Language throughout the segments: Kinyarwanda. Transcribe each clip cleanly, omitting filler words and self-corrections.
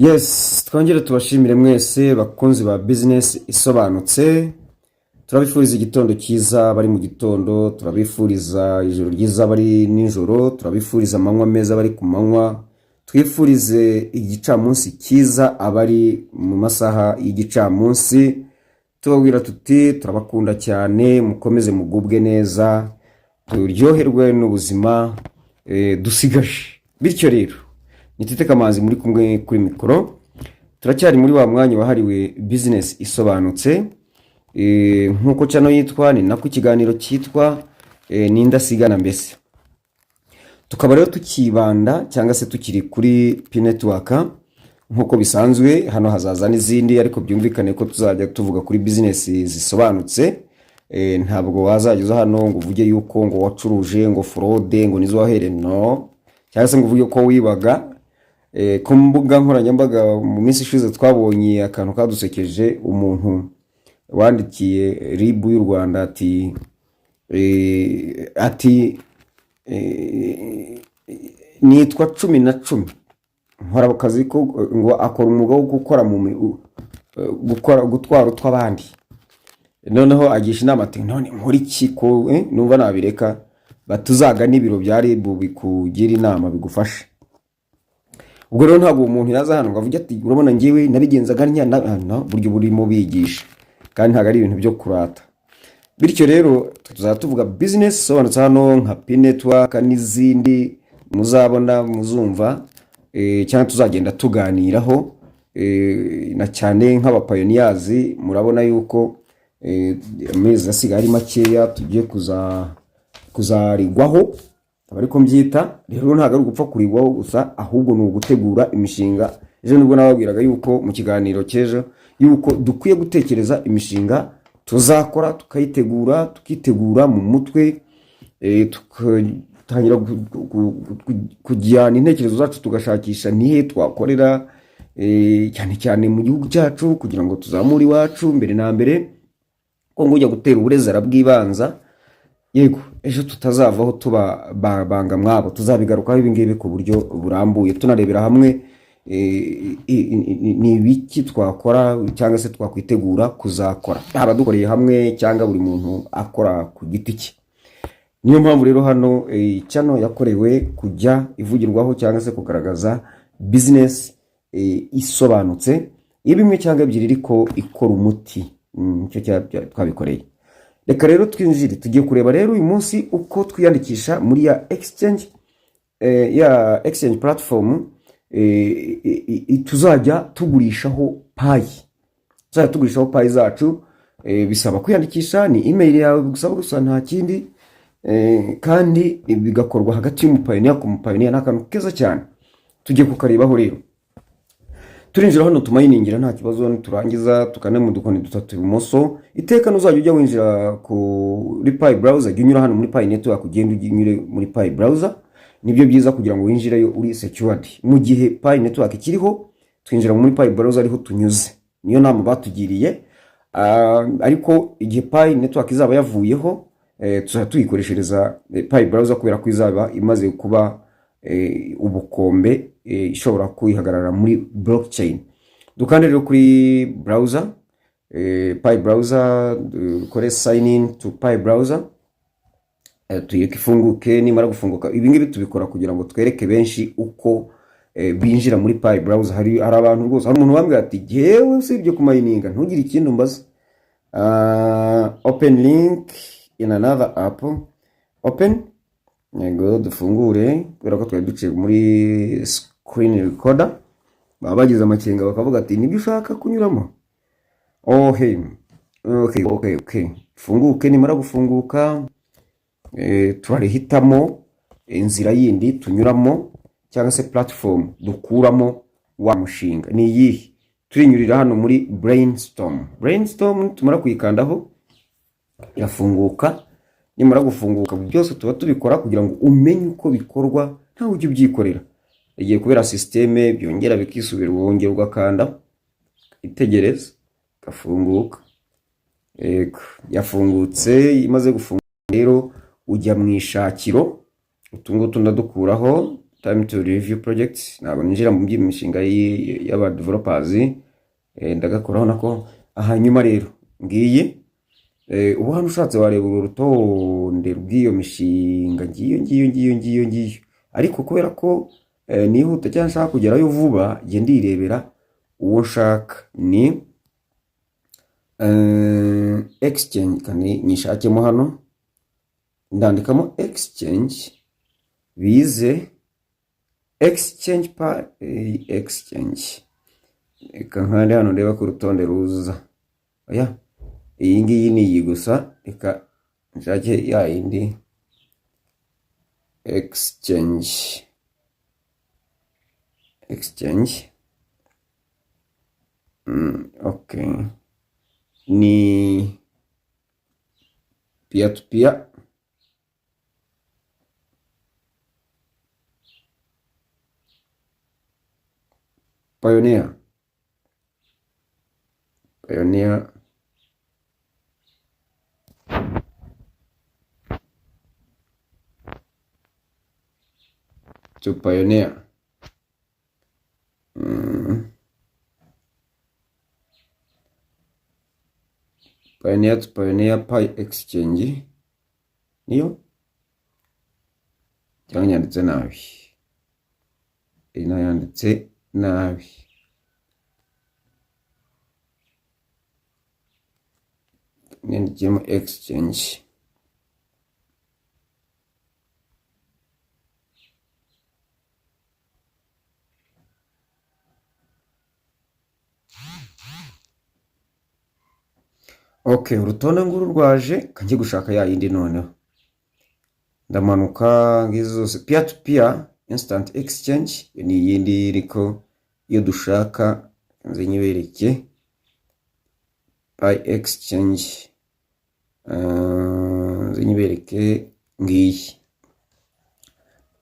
Yes, twongere tubashimire mwese bakunzi ba Business Isobanutse. Turabifuriza igitondo cyiza bari mu gitondo, turabifuriza ijoro ryiza bari nijoro, turabifuriza amanywa meza bari ku manywa, twifurize igicamunsi cyiza abari mu masaha y'igicamunsi. Tubabwira tuti turabakunda cyane, mukomeze mugubwe neza, turyoherwe n'ubuzima dusigaje. Bityo rero ni Tite Kamanzi muri kumwe kuri mikoro. Turacyari muri wa mwanya wahariwe Business Isobanutse. Nk'uko channel yitwa ni nako ikiganiro cyitwa, ni indasigana mbese. Tukaba rero tukibanda cyangwa se tukiri kuri Pi Network nk'uko bisanzwe. Hano hazaza n'izindi, ariko byumvikane ko tuzajya tuvuga kuri business zisobanutse. Ntabwo wazajya uza hano ngo uvuge yuko ngo wacuruje ngo fraude, ngo nizo wahereye, no cyangwa se ngo uvuge ko wibaga. Ku mbuga nkoranyambaga mu minsi ishize twabonye akantu kadusekeje, umuntu wandikiye RIB y'u Rwanda ati nitwa 10 na 10, nkora akazi ko ngo akora umwuga wo gukora mu gukora gutwara utw'abandi. Noneho agisha inama ati none nkora iki ko numva nabireka? Batuzagana ibiro bya RIB bikugira inama, bigufashe. Ubwo rero ntabwo uwo muntu yaza hano ngo avuge ati urabona ngewe nabigenzaga ntya no, buryo burimo bigisha, kandi ntabwo ari ibintu byo kurata. Bityo rero tuzaba tuvuga business isobanutse hano nka Pi Network n'izindi muzabona, muzumva, cyangwa tuzagenda tuganiraho, na cyane nk'abapioneers. Murabona yuko amezi asigaye ari makeya, tugiye kuzarigwaho, aba ariko mbyita. Rero ntabwo ari ugupfa kurigwaho gusa, ahubwo ni ugutegura imishinga. Ejo nibwo nababwiraga yuko mu kiganiro cy'ejo yuko dukwiye gutekereza imishinga tuzakora, tukayitegura, tukitegura mu mutwe, tugatangira kujyana intekerezo zacu, tugashakisha nihe twakorera, cyane cyane mu gihugu cyacu, kugira ngo tuzamure iwacu mbere na mbere, ko ngo ujya gutera uburezi arabwibanza. Yego, ejo tutazavaho tuba banga mwabo. Tuzabigarukaho ibi ngibi ku buryo burambuye, tunarebera hamwe ni ibiki twakora cyangwa se twakwitegura kuzakora, haba dukoreye hamwe cyangwa buri muntu akora ku giti cye. Niyo mpamvu rero hano channel yakorewe kujya ivugirwaho cyangwa se kugaragaza business isobanutse, iba imwe cyangwa ebyiri, ariko ikora umuti. Nicyo twabikoreye. Reka rero twinjire. Tugiye kureba rero uyu munsi uko twiyandikisha muri ya exchange, ya exchange platform tuzajya tugurishaho Pi, tuzajya tugurishaho Pi zacu. Bisaba kwiyandikisha, ni email yawe gusaba gusa, nta kindi, kandi bigakorwa hagati y'umupioneer ku mupioneer. Ni akantu keza cyane, tugiye kukarebaho rero. Turinjira hano, tuminingira nta kibazo. Niturangiza tukane mu dukoni dutatu ibumoso. Iteka nuzajya ujya winjira kuri Pi Browser, jya unyura hano muri Pi Network, ugende unyure muri Pi Browser, nibyo byiza kugira ngo winjireyo uri secured. Mu gihe Pi Network ikiriho, twinjira muri Pi Browser, ariho tunyuze, niyo nama batugiriye. Ariko igihe Pi Network izaba yavuyeho, tuzajya tuyikoreshereza Pi Browser, kubera ko izaba imaze kuba ubukombe, ishobora kwihagarara muri blockchain. Dukande rero kuri browser, Pi Browser, dukore sign in to Pi Browser, tuyireke ifunguke. Nimara gufunguka, ibi ngibi tubikora kugira ngo twereke benshi uko binjira muri Pi Browser. Hari abantu rwose, hari umuntu wambwira ati jyewe usibye kumininga ntugire ikindi umbaza. Open link in another app, open. Yego, dufungure, kubera ko twari duciye muri screen recorder, baba bagize amakenga bakavuga ati nibyo ushaka kunyuramo. Okay, funguke. Nimara gufunguka, turarihitamo inzira yindi tunyuramo cyangwa se platform dukuramo wa mushinga ni iyihe? Turinyurira hano muri Brainstorm. Brainstorm tumara kuyikandaho irafunguka. Nimara gufunguka, byose tuba tubikora kugira ngo umenye uko bikorwa, ntawe ujya ubyikorera. Igiye kubera système byongera bikisubira, wongera ugakanda, itegereza gafunguka. Yego, yafungutse. Imaze gufunguka rero, ujya mu ishakiro. Utu ngutu ndadukuraho. Time to review projects. Ntabwo ninjira mu by'imishinga y'aba developers. Ndagakoraho nako. Hanyuma rero ngiyi. Ubu hano ushatse wareba uru rutonde rw'iyo mishinga, ngiyo ngiyo ngiyo ngiyo ngiyo. Ariko kubera ko nihuta cyangwa nshaka kugerayo vuba, njye ndirebera uwo nshaka ni exchange. Kandi nyishakemo hano, ndandikamo exchange, bize exchange pa exchange. Reka nkande hano ndeba ko urutonde ruza. Oya, iyi ngiyi ni iyi gusa. Reka nshake ya yindi exchange. Exchange, okay, ni peer to peer. Pioneer, Pioneer, to Pioneer. Pioneer to Pioneer Pi Exchange niyo, cyangwa yanditse nabi? Iyi nayo yanditse nabi. Niyandikiyemo exchange. Ok, urutonde nguru rwaje. Kanjye gushaka ya yindi. Noneho ndamanuka, ngizi zose, peer to peer instant exchange ni iyindi. Ariko iyo dushaka, nze nyibereke, Pi exchange. Nze nyibereke, ngiyi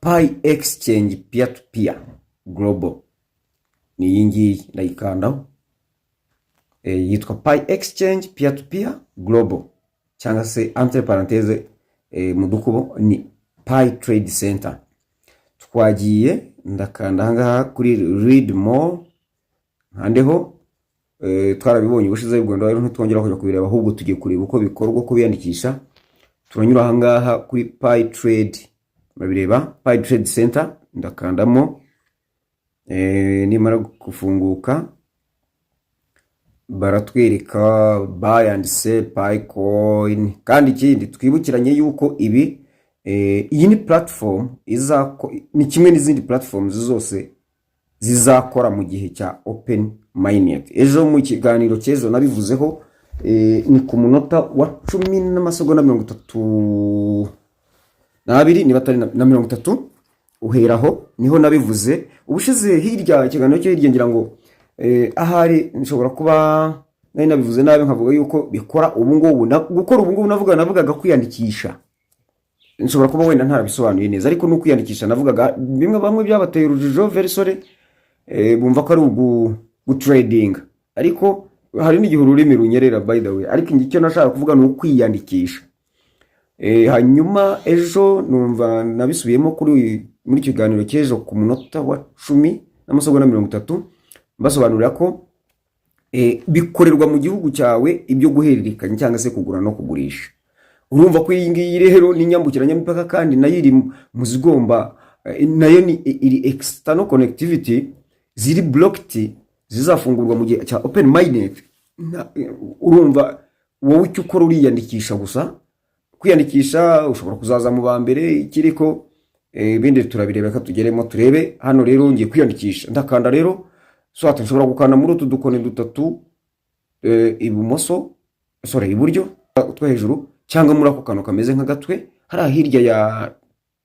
Pi exchange peer to peer global, ni iyi ngiyi. Ndayikandaho. Yitwa Pi exchange peer to peer global, cyangwa se entre parenthèse, mu dukubo, ni Pi Trade Center. Twagiye, ndakanda ahangaha kuri read more, nkandeho. Twarabibonye ubushize ubwo, rero ntitwongera kujya kubireba, ahubwo tugiye kureba uko bikorwa, uko biyandikisha. Turanyura ahangaha kuri Pi Trade, murabireba, Pi Trade Center, ndakandamo. Nimara gufunguka baratwereka buy and sell Pi coin. Kandi ikindi twibukiranye yuko ibi, iyi ni platform izako, ni kimwe n'izindi platforms zose zizakora mu gihe cya open mainnet. Ejo mu kiganiro cy'ejo nabivuzeho. Ni ku munota wa 10 n'amasegonda 32, niba atari na 30, uheraho niho nabivuze ubushize hirya, ikiganiro cyo hirya. Ngira ngo ahari nshobora kuba nari nabivuze nabi, nkavuga yuko bikora ubu ngubu. Gukora ubu ngubu navugaga kwiyandikisha. Nshobora kuba wenda ntarabisobanuye neza, ariko ni ukwiyandikisha navugaga. Bimwe bamwe byabateye urujijo, very sorry, bumva ko ari ugu gutradinga, ariko hari n'igihe ururimi runyerera, by the way. Ariko icyo nashaka kuvuga ni ukwiyandikisha. Hanyuma ejo numva nabisubiyemo kuri muri kiganiro cy'ejo ku munota wa 10 n'amasegonda 30, mbasobanurira ko bikorerwa mu gihugu cyawe, ibyo guhererekanya cyangwa se kugura no kugurisha. Urumva ko iyi ngiyi rero ni inyambukiranyamipaka, kandi nayo iri mu zigomba, nayo ni iri external connectivity ziri blocked, zizafungurwa mu gihe cya open mainnet. Urumva wowe icyo ukora uriyandikisha gusa. Kwiyandikisha ushobora kuzaza mu ba mbere ikiriko. Ibindi turabireba, reka tugeremo turebe. Hano rero ngiye kwiyandikisha, ndakanda rero swat nshobora gukanda muri utu dukoni dutatu, ibumoso, sorry, iburyo, two hejuru, cyangwa muri ako kantu kameze nk'agatwe hariya hirya ya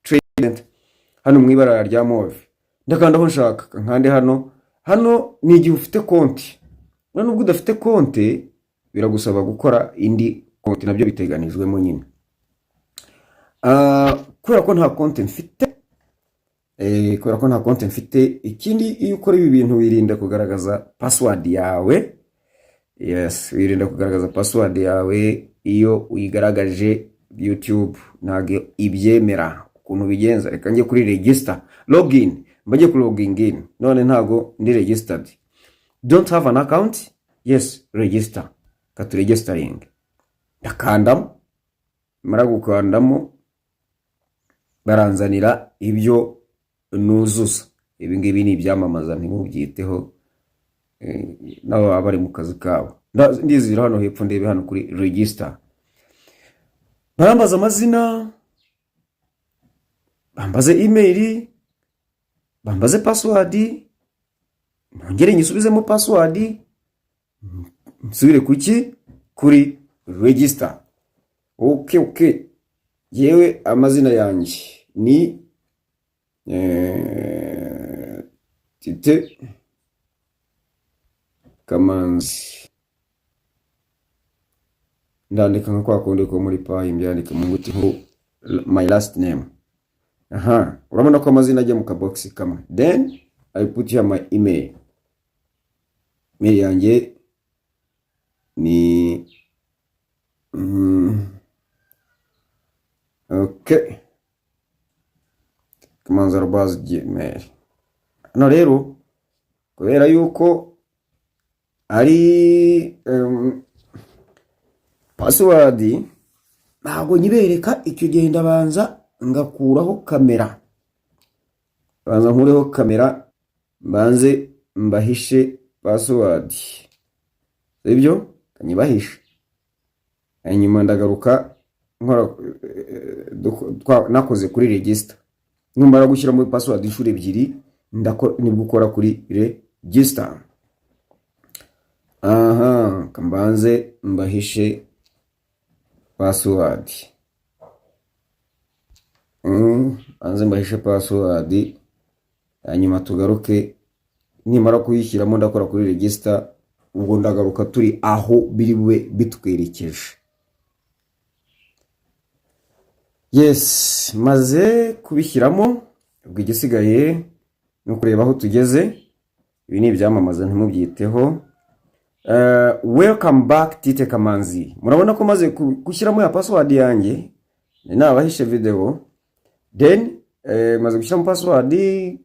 trade, hano mu ibara rya mauve. Ndakanda aho nshaka, nkande hano. Hano ni igihe ufite konti. Nubwo udafite konti biragusaba gukora indi konti, nabyo biteganijwemo nyine. Kubera ko nta konti mfite, ikindi iyo ukora ibi bintu wirinda kugaragaza password yawe. Yes, wirinda kugaragaza password yawe. Iyo uyigaragaje, YouTube ntabwo ibyemera. Ukuntu bigenza, reka njye kuri register, login, mbajye kuri login in. None ntago ndi registered. Don't have an account. Yes, register. Katu registering, ndakandamo. Mara gukandamo, baranzanira ibyo nuzuza. Ibi ngibi ni ibyamamaza, ntimubyiteho. Nabo baba bari mu kazi kabo. Ndizira hano hepfo, ndebe hano kuri register. Barambaza amazina, bambaze email, bambaze password, nongere nyisubizemo password, nsubire kuki? Kuri register. Okay, yewe, amazina yanjye ni Tite Kamanzi. Ndandika nka kwa kundi ko muri Pi, mbyandika mu nyuguti nkuru, my last name. Aha urabona ko amazina ajya mu kabogisi kamwe. Then I put here my email. Mail yanjye ni okay, kamanzi@gmail. Hano rero, kubera yuko ari password, ntabwo nyibereka. Icyo gihe ndabanza ngakuraho kamera, banza nkureho kamera, mbanze mbahishe password, sibyo? Kanyibahishe, hanyuma ndagaruka nkora nakoze kuri register. Numara gushyira muri password inshuro ebyiri, nibwo ukora kuri register. Aha kambanze mbahishe password. Banze mbahishe password, hanyuma tugaruke. Nimara kuyishyiramo, ndakora kuri register. Ubwo ndagaruka turi aho biri bube bitwerekeje. Yes, maze kubishyiramo. Ubwo igisigaye ni ukureba aho tugeze. Ibi ni ibyamamaza, ntimubyiteho. Welcome back, Tite Kamanzi. Murabona ko maze gushyiramo ya password yanjye, ni nabahishe video. Then maze gushyiramo password,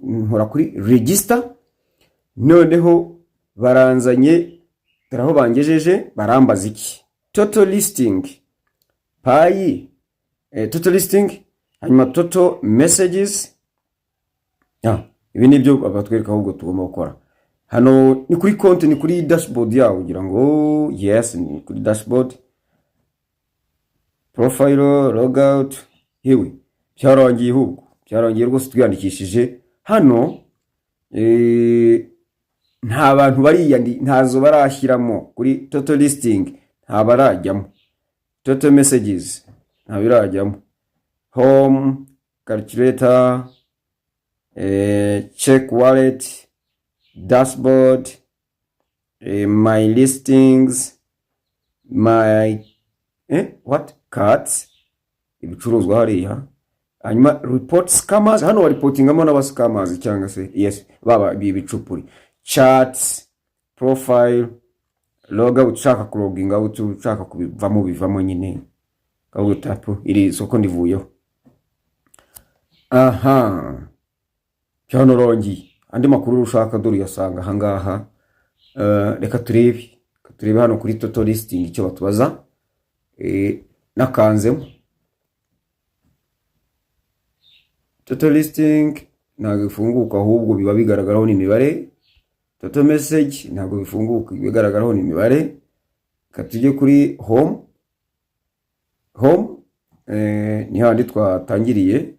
nkora kuri register. Noneho baranzanye, dore aho bangejeje. Barambaza iki? Total listing Pi, total listing, hanyuma total messages. Ibi ni byo batwereka ahubwo tugomba gukora. Hano ni kuri konti, ni kuri dashboard yawo kugira ngo, yes, ni kuri dashboard, profile, logout. Yewe, byarangiye ahubwo, byarangiye rwose, twiyandikishije. Hano nta bantu bariyandi, ntazo barashyiramo. Kuri total listing nta barajyamo, total messages nta birajyamo, home, calculator, check wallet, dashboard, my listings, my what, cards, ibicuruzwa hariya, hanyuma report scammers. Hano waripotingamo n'aba scammers cyangwa se, yes, baba ibicupuri, chats, profile, logout. Ushaka kuloginga out, ushaka kubivamo, bivamo nyine, kavuga ati iri soko ndivuyeho. Aha byanorongiye. Andi makuru ushaka dore uyasanga ahangaha. Reka turebe hano kuri total listing icyo batubaza. Nakanzemo total listing, ntabwo ifunguka, ahubwo biba bigaragaraho n'imibare. Total message ntabwo bifunguka, bigaragaraho n'imibare. Reka tujye kuri home. Home ni handi twatangiriye.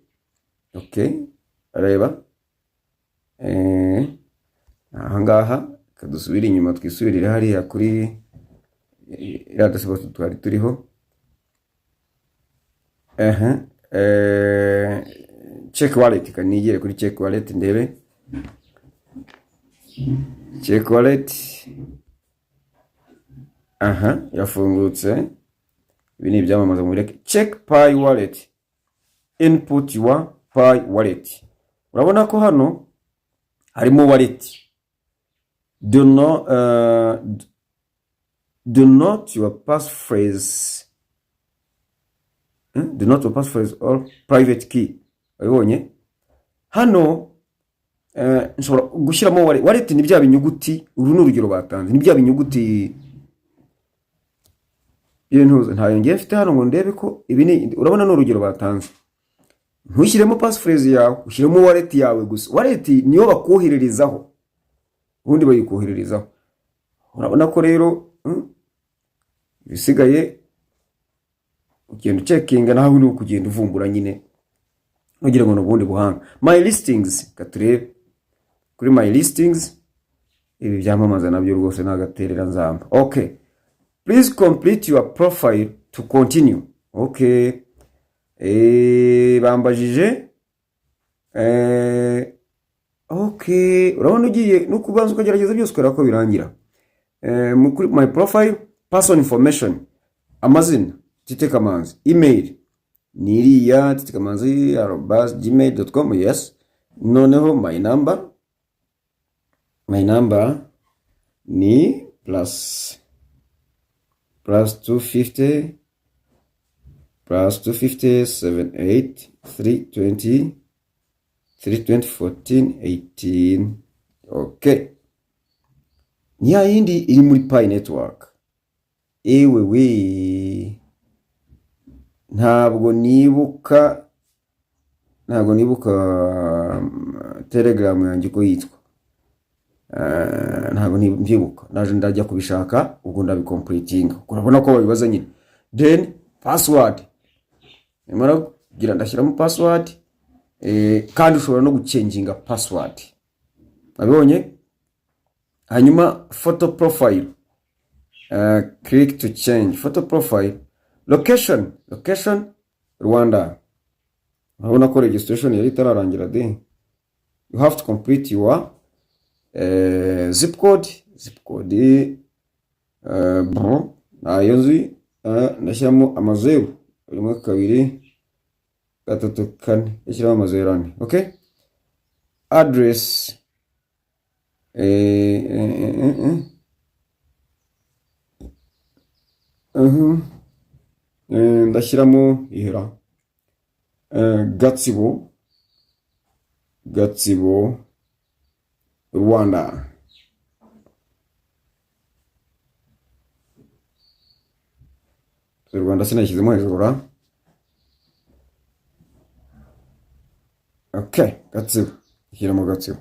Okay, reba ahangaha. Reka dusubire inyuma, twisubirire hariya kuri iriya dashboard twari turiho. Ehe, check wallet, kanigere kuri check wallet, ndebe check wallet. Aha yafungutse. Ibi ni ibyamamaza, mureke. Check Pi wallet, input your Pi wallet. Urabona ko hano harimo wallet. Do not your passphrase, Do not your passphrase or private key. Wabibonye hano? Nshobora gushyiramo wallet. Wallet ni bya binyuguti, uru ni urugero batanze, ni bya binyuguti by'intuza. Ntayo ngiye mfite hano ngo ndebe ko ibi ni, urabona, ni urugero batanze. Ntushyiremo passphrase yawe, ushyiremo wallet yawe gusa. Wallet niyo bakohererezaho, ubundi bayikohererezaho. Urabona ko rero ibisigaye ugenda ucheckinga nawe, ni ukugenda uvumbura nyine, ntugira ngo ni ubundi buhanga. My listings, reka turebe kuri my listings. Ibi byamamaza nabyo rwose ni agaterera nzamba. Okay, please complete your profile to continue. Okay, bambajije, okay, urabona ugiye no kubanza ukagerageza byose, ukareba ko birangira. Kuri my profile, person information, amazina Tite Kamanzi, email ni iriya titekamanzi@gmail.com. Yes. Noneho my number, my number ni plus 250 plus 250 78 320 320 14 18. Okay, ni ya yindi iri muri Pi Network. Ewe we, ntabwo nibuka Telegram yanjye uko yitwa. Ntabwo mbyibuka, naje ndajya kubishaka, ubwo ndabicompletinga. Urabona ko babibaza nyine. Then password, nimara kugira ndashyiramo password, kandi ushobora no guchanginga password, wabibonye. Hanyuma photo profile, click to change photo profile. Location, location Rwanda. Urabona ko registration yari itararangira de. You have to complete your zip code. Zip code, bon, ntayo nzi, ndashyiramo amazeru rimwe, kabiri, gatatu, kane, ndashyiramo amazeru ane. Okay, address, ndashyiramo ihera, Gatsibo, Gatsibo, Rwanda. Rwanda sinashyizemo hejuru ra. Okay, Gatsibo, shyiramo Gatsibo.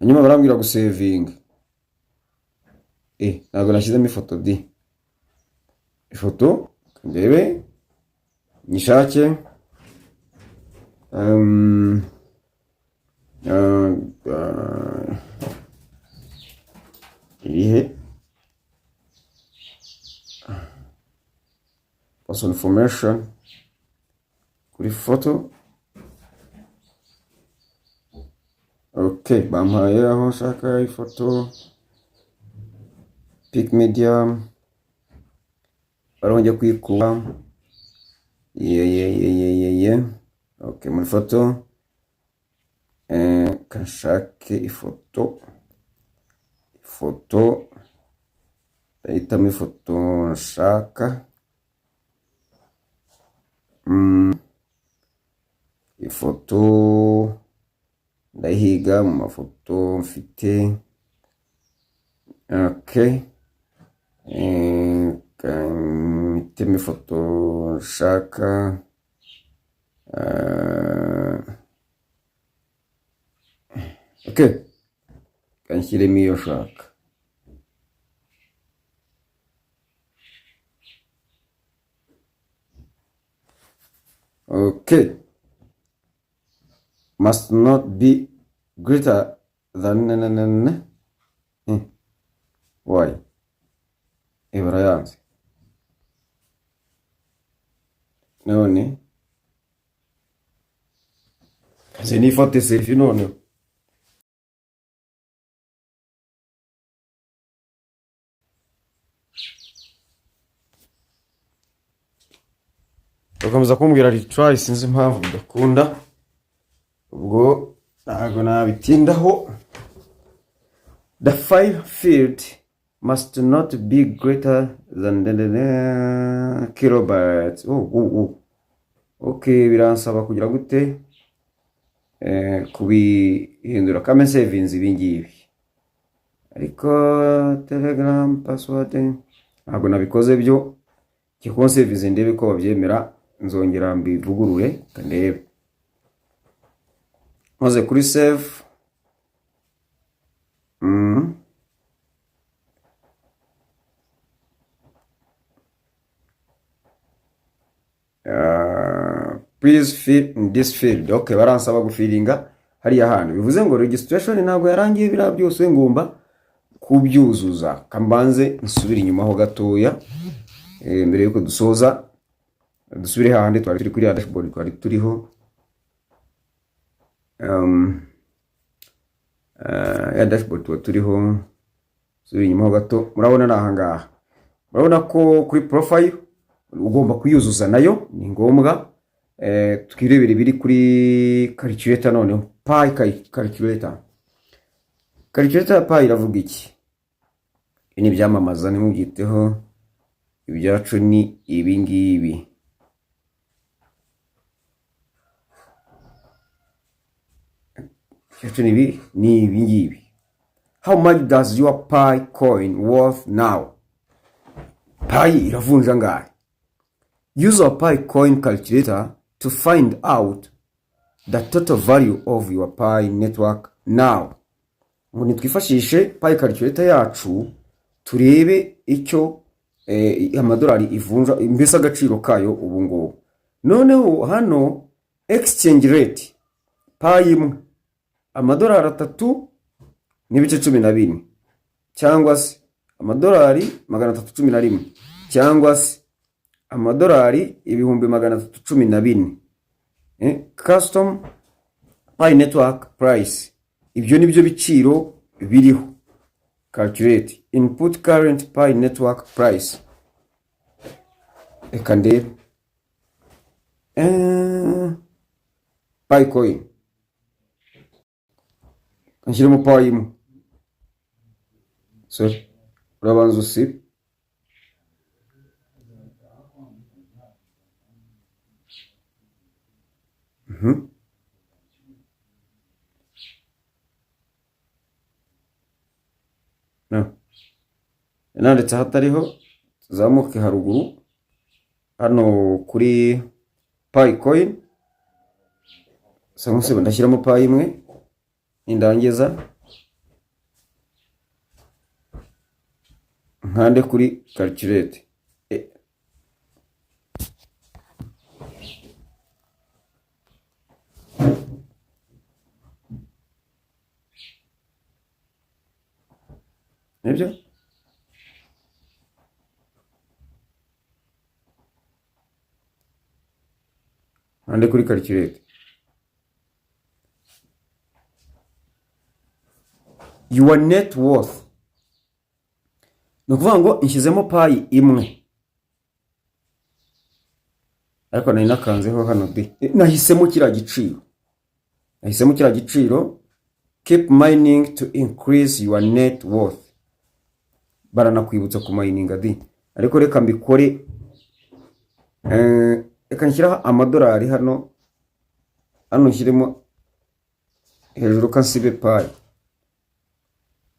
Hanyuma barambwira gusavinga. Ntabwo nashyizemo ifoto di. Ifoto ndebe nyishake. Irihe? Person information, kuri photo. Okay, bampaye aho nshaka ifoto, pick media, barongeye kuyikura. Ye ye ye ye ye ye. Okay, muri foto, kanshake ifoto. Ifoto, ndahitamo ifoto nshaka. Ifoto ndayihiga mu mafoto mfite. Okay, mpitemo ifoto nshaka. Okay, kanshyiremo iyo nshaka. Okay, must not be greater than n. Why? Barayanze none. Kaze nifate selfie noneho. Bakomeza kumbwira retry, sinzi impamvu bidakunda. Ubwo ntabwo nabitindaho. The file field must not be greater than the kilobytes. Oh. Okay, biransaba kugira gute? Kubihindura kame savinze ibi ngibi, ariko Telegram password ntabwo nabikoze byo kikonsevize. Ndebe ko babyemera, nzongera mbivugurure. Reka ndebe maze kuri save. Please fill in this field. Okay, baransaba gufillinga hariya hantu, bivuze ngo registration ntabwo yarangiye. Biriya byose ngomba kubyuzuza. Kambanze nsubire inyuma ho gatoya, mbere yuko dusoza, dusubire hahandi twari turi kuri ya dashboard twari turiho. Ya dashboard tuba turiho, subire inyuma ho gato. Murabona ni ahangaha, murabona ko kuri profile ugomba kuyuzuza, nayo ni ngombwa. Twirebere ibiri kuri calculator noneho, Pi calculator. Calculator ya Pi iravuga iki? Ibi ni ibyamamaza, ntimubyiteho, ibyacu ni ibi ngibi. Ibyacu ni ibi ngibi. How much does your Pi coin worth now? Pi iravunja angahe? Use our Pi coin calculator to find out the total value of your Pi Network now. Ngo nitwifashishe Pi calculator yacu turebe icyo amadolari ivunja, mbese agaciro kayo ubu ngubu. Noneho hano exchange rate, Pi imwe amadolari 3.14, cyangwa se amadolari 311, cyangwa se amadolari 314,000. Custom Pi Network price, ibyo ni byo biciro biriho. Calculate, input current Pi Network price. Reka ndebe. Pi coin, nshyiremo Pi imwe. Sorry, urabanza usibe. No. Nanditse ahatariho, tuzamuke haruguru hano kuri Pi coin. Sa ndashyiramo Pi imwe, nindangiza nkande kuri calculate. Nibyo, nkande kuri calculate. Your net worth, ni ukuvuga ngo nshyizemo Pi imwe, ariko nari nakanzeho hano di nahisemo kiriya giciro, nahisemo kiriya giciro. Keep mining to increase your net worth. Baranakwibutsa kumininga di, ariko reka mbikore. Reka nshyiraho amadolari hano, hano nshyiremo hejuru ko nsibe Pi.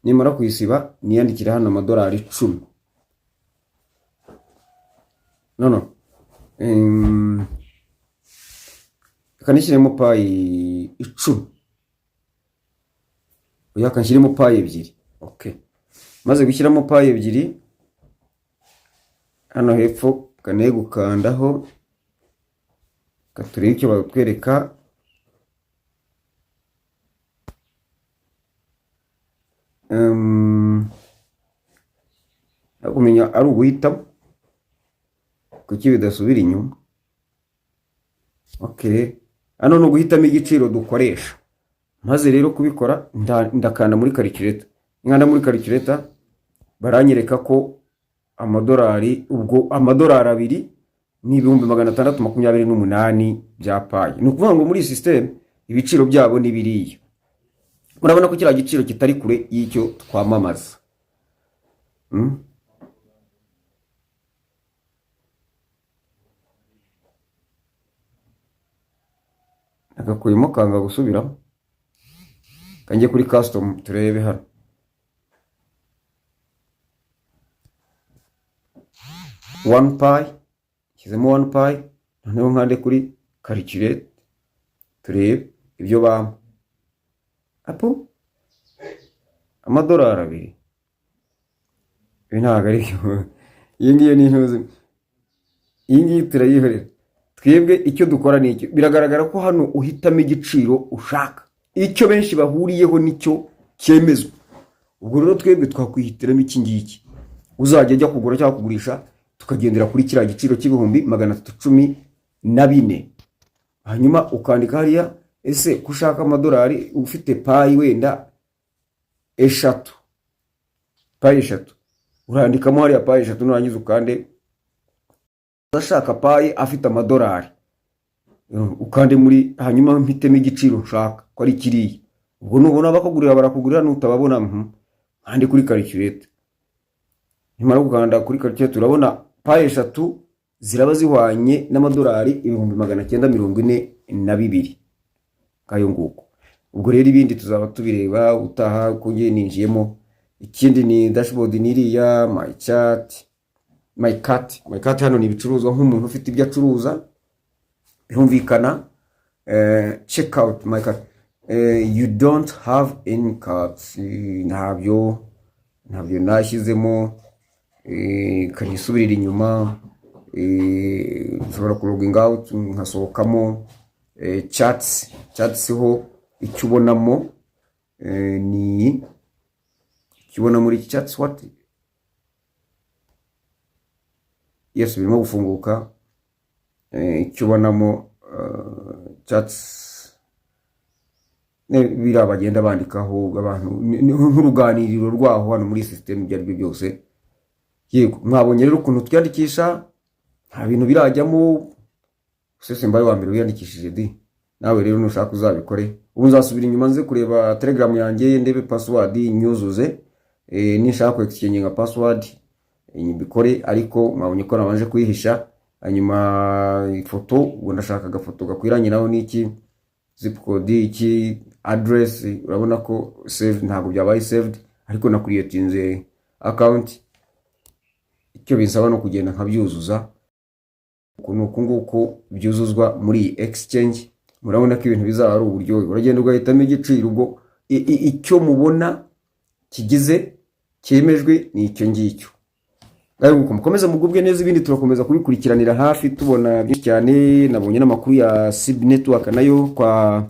Nimara kuyisiba niyandikire hano amadolari 10. No, reka nishyiremo Pi 10. Oya, nshyiremo Pi 2. Okay, maze gushyiramo Pi 2, hano hepfo kane gukandaho, turebe icyo batwereka. Kumenya ari uguhitamo, kuki bidasubira inyuma? Okay, hano ni uguhitamo igiciro dukoresha. Maze rero kubikora, ndakanda muri calculator. Nkanda muri calculator, baranyereka ko amadolari, ubwo amadolari 2 ni 628,000 bya Pi. Ni ukuvuga ngo muri iyi sisiteme ibiciro byabo ni biriya. Murabona ko kiriya giciro kitari kure y'icyo twamamaza. Agakuyemo kanga gusubiramo. Kanjye kuri custom turebe hano. 1 Pi, nshyizemo 1 Pi, noneho nkande kuri calculate turebe ibyo bampa. Apo, amadolari 2, ibi ntabwo ari byo. Iyi ngiyi ni intuzi, iyi ngiyi turayihorera. Twebwe icyo dukora ni icyo. Biragaragara ko hano uhitamo igiciro ushaka, icyo benshi bahuriyeho nicyo cyemezwa. Ubwo rero twebwe twakwihitiramo iki ngiki, uzajya ajya kugura cyangwa kugurisha tukagendera kuri kiriya giciro cy'ibihumbi 314. Hanyuma ukandika hariya, ese ko ushaka amadolari, ufite Pi wenda 3, Pi 3, urandikamo hariya Pi 3, nurangiza ukande. Ashaka Pi afite amadolari, ukande muri, hanyuma mpitemo igiciro nshaka ko ari kiriya. Ubwo nubona bakugurira barakugurira, nutababona nkande kuri calculate. Nimara gukanda kuri calculate, urabona Pi 3 ziraba zihwanye n'amadolari 942,000. Ngayo nguko. Ubwo rero ibindi tuzaba tubireba utaha ko ngiye ninjiyemo. Ikindi ni dashboard, niriya my chat, my cart. My cart hano ni ibicuruzwa, nk'umuntu ufite ibyo acuruza birumvikana. Check out my cart. You don't have any carts. Ntabyo nashyizemo. Kanyisubirira inyuma. Nshobora kuloginga out nkasohokamo. Chats, chats ho icyo ubonamo ni icyo ubona muri chats. What? Yes, birimo gufunguka. Icyo ubonamo chats biriya bagenda bandikaho abantu, ni nk'uruganiriro rwaho hano muri sisitemu. Ibyo ari byo byose, yego, mwabonye rero ukuntu twiyandikisha. Nta bintu birajyamo. Sese mbaye wa mbere wiyandikishije di. Nawe rero nushaka uzabikore. Ubu nzasubira inyuma nze kureba Telegram yanjye, ndebe password nyuzuze. Ninshaka ku exchange password mbikore, ariko mwabonye ko nabanje kuyihisha. Hanyuma ifoto, ubwo ndashaka agafoto gakwiranye naho n'iki, zip code, iki, address. Urabona ko save ntabwo byabaye saved, ariko na creatinze account. Icyo binsaba no kugenda nkabyuzuza. Uku ni uku nguku byuzuzwa muri iyi exchange. Murabona ko ibintu bizaba ari uburyohe. Uragenda ugahitamo igiciro, ubwo icyo mubona kigize cyemejwe ni icyo ngicyo. Ngaho nguko, mukomeze mugubwe neza. Ibindi turakomeza kubikurikiranira hafi, tubona byinshi cyane. Nabonye n'amakuru ya CB Network nayo kwa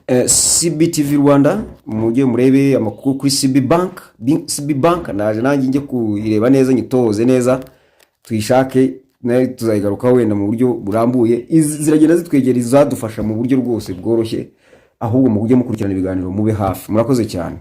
CBTV Rwanda. Mujye murebe amakuru kuri CB Bank. CB Bank naje nanjye njye kuyireba neza, nyitohoze neza, tuyishake, nayo tuzayigarukaho wenda mu buryo burambuye. Izi ziragenda zitwegera izadufasha mu buryo rwose bworoshye. Ahubwo mujye mukurikirana ibiganiro, mube hafi. Murakoze cyane.